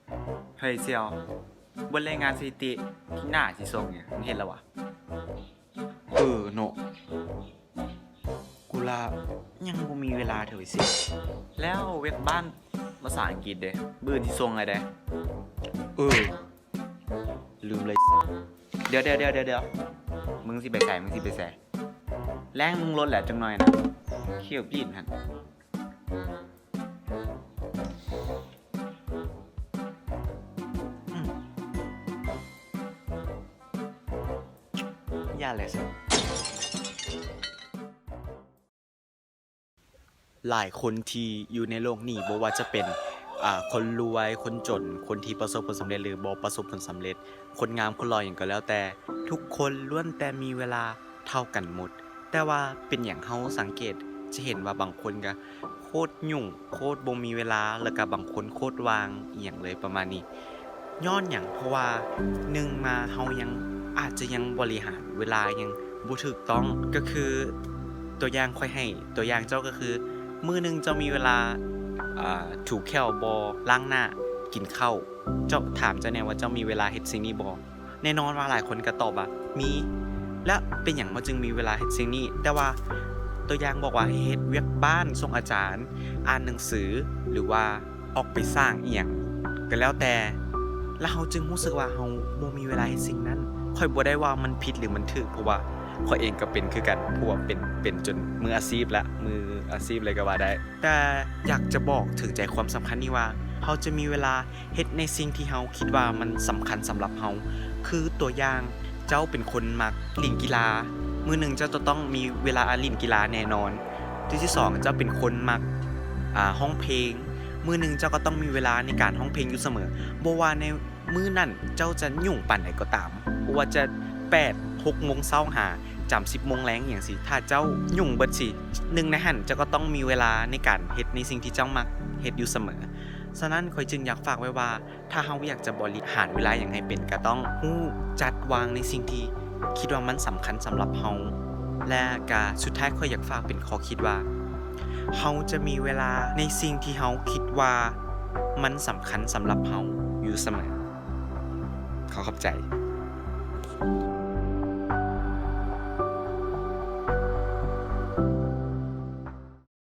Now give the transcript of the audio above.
ເຮີ້ຍສ່ຽວ, ບົດລາຍງານສະຖິຕິທີ່ໜ້າຊິສົ່ງນີ້ ມຶງເຮັດແລ້ວຫວາ? ເອີເນາະ, ກູລະຍັງບໍ່ມີເວລາເທື່ອໄປເຊັກ. ແລ້ວວຽກບ້ານພາສາອັງກິດເດ? ມື້ອື່ນຊິສົ່ງແລ້ວເດ. ເອີ ລືມເລີຍ. ດຽວໆໆໆ ມຶງຊິໄປໃສ? ມຶງຊິໄປໃສ? ແລງມຶງລົດແຫຼະຈັກໜ້ອຍນະ, ຂຽວປີນຫັ້ນ. ອືມ ຢ່າແຫຼະຊັ້ນ. ຫຼາຍຄົນທີ່ຢູ່ໃນໂລກນີ້ ບໍ່ວ່າຈະເປັນ ອາ ຄົນລວຍ ຄົນຈົນ ຄົນທີ່ປະສົບຜົນສຳເລັດ ຫຼື ບໍ່ປະສົບຜົນສຳເລັດ ຄົນງາມ ຄົນຫຼໍ່ ຫຍັງກໍແລ້ວແຕ່ ທຸກຄົນລ້ວນແຕ່ມີເວລາເທົ່າກັນໝົດ. ແຕ່ວ່າເປັນຫຍັງເຮົາສັງເກດຈະເຫັນວ່າບາງຄົນກະໂຄດຫຍຸ້ງ ໂຄດບໍ່ມີເວລາ ແລ້ວກະບາງຄົນໂຄດວ່າງ ອີ່ຫຍັງເລີຍປະມານນີ້. ຍ້ອນຫຍັງ? ເພາະວ່າ ໜຶ່ງມາ ເຮົາຍັງ ອາດຈະຍັງບໍລິຫານເວລາຍັງບໍ່ຖືກຕ້ອງ. ກໍຄື ຕົວຢ່າງຂ້ອຍໃຫ້ຕົວຢ່າງເຈົ້າ ກໍຄື ມື້ໜຶ່ງເຈົ້າມີເວລາ ອາ ຖູແຂ້ວບໍ່? ລ້າງໜ້າ? ກິນເຂົ້າ? ເຈົ້າ ຖາມເຈົ້າແດ່ວ່າເຈົ້າມີເວລາເຮັດສິ່ງນີ້ບໍ່? ແນ່ນອນວ່າຫຼາຍຄົນກໍຕອບວ່າມີ. ແລ້ວເປັນຫຍັງເຮົາຈຶ່ງມີເວລາເຮັດສິ່ງນີ້? ແຕ່ວ່າຕົວຢ່າງບອກວ່າໃຫ້ເຮັດວຽກບ້ານ, ສົ່ງອາຈານ, ອ່ານໜັງສື ຫຼືວ່າອອກໄປສ້າງອີ່ຫຍັງກໍແລ້ວແຕ່ ແລ້ວເຮົາຈຶ່ງຮູ້ສຶກວ່າເຮົາບໍ່ມີເວລາເຮັດສິ່ງນັ້ນ. ຂ້ອຍບໍ່ໄດ້ວ່າມັນຜິດ ຫຼື ມັນຖືກ ເພາະວ່າຂ້ອຍເອງກໍເປັນຄືກັນ, ເພາະວ່າເປັນ ເປັນຈົນມືອາຊີບລະ, ມືອາຊີບເລີຍກໍວ່າໄດ້. ແຕ່ຢາກຈະບອກເຖິງໃຈຄວາມສຳຄັນນີ້ວ່າ ເຮົາຈະມີເວລາ ເຮັດໃນສິ່ງທີ່ເຮົາຄິດວ່າມັນສຳຄັນສຳລັບເຮົາ. ຄືຕົວຢ່າງ, ເຈົ້າເປັນຄົນມັກຫຼິ້ນກິລາ, ມື້ໜຶ່ງເຈົ້າຈະຕ້ອງມີເວລາຫຼິ້ນກິລາແນ່ນອນ. ທີ່ສອງ, ເຈົ້າເປັນຄົນມັກ ອາ ຮ້ອງເພງ, ມື້ໜຶ່ງເຈົ້າກໍຕ້ອງມີເວລາໃນການຮ້ອງເພງຢູ່ສະເໝີ. ບໍ່ວ່າໃນມື້ນັ້ນເຈົ້າຈະຫຍຸ້ງປານໃດກໍຕາມ, ບໍ່ວ່າຈະແປດ ຫົກໂມງເຊົ້າຫາຈຳສິບໂມງແລງຫຍັງຊີ້, ຖ້າເຈົ້າຫຍຸ້ງເບິດຊີ້, ໜຶ່ງໃນຫັ້ນເຈົ້າກໍຕ້ອງມີເວລາໃນການເຮັດໃນສິ່ງທີ່ເຈົ້າມັກເຮັດຢູ່ສະເໝີ. ສະນັ້ນ ຂ້ອຍຈຶ່ງຢາກຝາກໄວ້ວ່າ ຖ້າເຮົາຢາກຈະບໍລິຫານເວລາຫຍັງໃຫ້ເປັນ, ກໍຕ້ອງຮູ້ຈັດວາງໃນສິ່ງທີ່ຄິດວ່າມັນສຳຄັນສຳລັບເຮົາ. ແລະ ກະສຸດທ້າຍ ຂ້ອຍຢາກຝາກເປັນຂໍ້ຄິດວ່າ ເຮົາຈະມີເວລາໃນສິ່ງທີ່ເຮົາຄິດວ່າມັນສຳຄັນສຳລັບເຮົາຢູ່ສະເໝີ. ຂໍຂອບໃຈ.